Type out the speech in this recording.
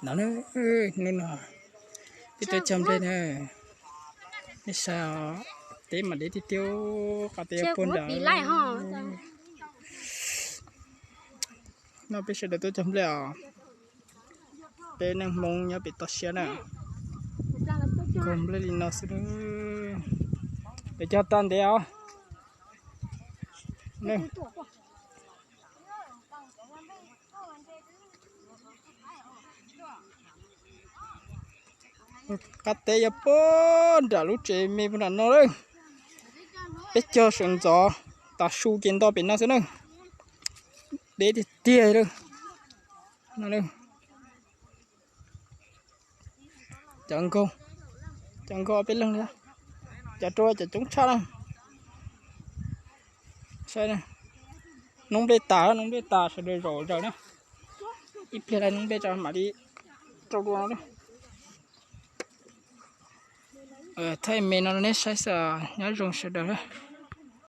No, hnub no peb tuaj cog nplej na. Nej saib os, teb mas deb tiag tiag, qhov teb yuav puag nram. No peb sawv daws tuaj cog nplej os. Peb neeg Hmoob nyob pem toj siab na, cog nplej li no xwb. Lawv cog tag ntev os. Qab teb yuav puag nram lub tsev me puag nram no lawm. Peb cog sawv ntxov, tav su ces nto pem no xwb na. Deb tiag tiag lawm. Cov nkaug, cov nkaug ob peb leeg li, cov rau cov coob tshaj na. Saib, noob nplej tas, noob nplej tas sawv daws zaum zaws na. Ib pliag lawm noob nplej tso mam li rau dua no. Thaij me no nej saib xwb, nyob zoo sawv daws na.